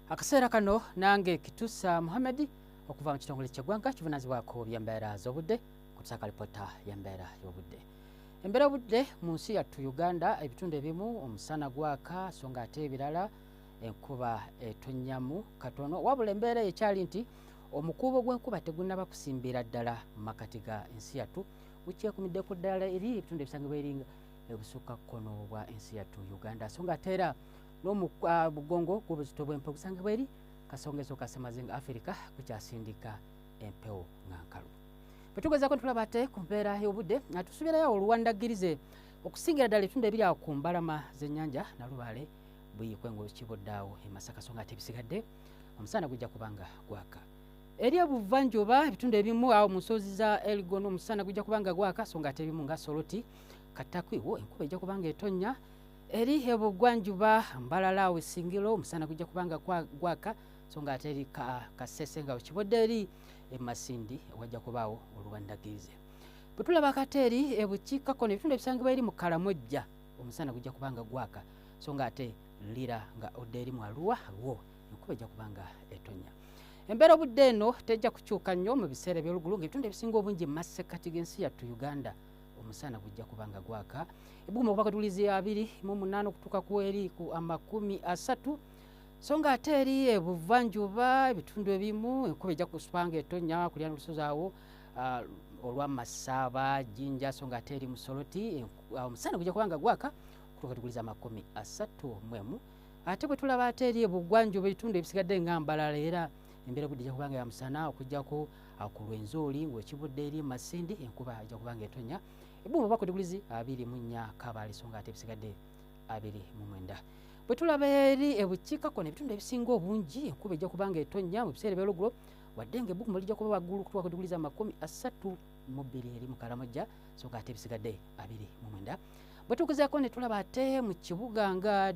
Akaseera kano nange Kitusa Muhammad okuva mu kitongole ky'eggwanga kivunaanyizibwako by'embeera z'obudde kutusaako alipoota y'embeera y'obudde. Embeera y'obudde mu nsi yattu Uganda, ebitundu ebimu omusana gwaka, so nga ate ebirala enkuba etonnyamu katono. Wabula embeera ekyali nti omukuubo gw'enkuba tegunnaba kusimbira ddala mu makkati ga ensi yattu, gukyekumidde ku ddala eri ebitundu ebisangibwa eri ebusukka kkono bwa ensi yattu Uganda, so nga ate era n'omugongo gw'obuzito bw'empewo gusangibwa eri kasongezo ka Ssemazinga Africa gukyasindika empewo nga nkalu. Bwe tugezaako ntulaba ate ku mbeera y'obudde, nga tusuubirayo oluwandagirize okusingira ddala ebitundu ebiri awo ku mbalama z'ennyanja Nalubaale, Buikwe, ng'okibodde awo e Masaka, so nga ate ebisigadde omusana gujja kubanga gwaka. Eri ebuvanjuba ebitundu ebimu awo mu nsozi za Elgon omusana gujja kubanga gwaka, so nga ate ebimu nga Soroti, Katakwi wo enkuba ejja kubanga etonnya. Eri ebugwanjuba Mbalala awo Isingiro omusana gujja kubanga gwaka, so nga ate eri Kasese nga okibodde eri e Masindi wajja kubaawo oluwandagirize. Bwe tulaba kate eri ebukiikakkono ebitundu ebisangibwa eri mu Kalamojja omusana gujja kubanga gwaka, so nga ate Lira nga odda eri mu Arua wo enkuba ejja kubanga etonnya. Embeera obudde eno tejja kukyuka nnyo mu biseera eby'olugulu, ng'ebitundu ebisinga obungi mu masekkati g'ensi yattu Uganda omusana gujja kubanga gwaka. Ebbugumu okuva ku degrees 28 okutuuka ku eri ku 30, so nga ate eri ebuvanjuba ebitundu ebimu enkuba ejja kusubanga etonnya kulya n'olusozi awo olwa Masaaba, Jinja, so nga ate eri mu Soroti omusana gujja kubanga gwaka okutuuka degrees 31. Ate bwe tulaba ate eri ebugwanjuba ebitundu ebisigadde nga Mbalala era embeera obudde ejja kubanga ya musana, okuggyako ku Rwenzori ng'okibudde eri Masindi enkuba ejja kubanga etonnya. Ebbugumu oba ku degrees 24 Kabaale, so nga ate ebisigadde 29. Bwe tulaba eri ebukiikakkono ebitundu ebisinga obungi enkuba ejja kubanga etonnya mu biseera eby'oluggulo, wadde nga ebbugumu lijja kuba waggulu okutuuka ku degrees 32 eri mu Karamojja, so nga ate ebisigadde 29. Bwe tugezaako ne tulaba ate mu kibuga nga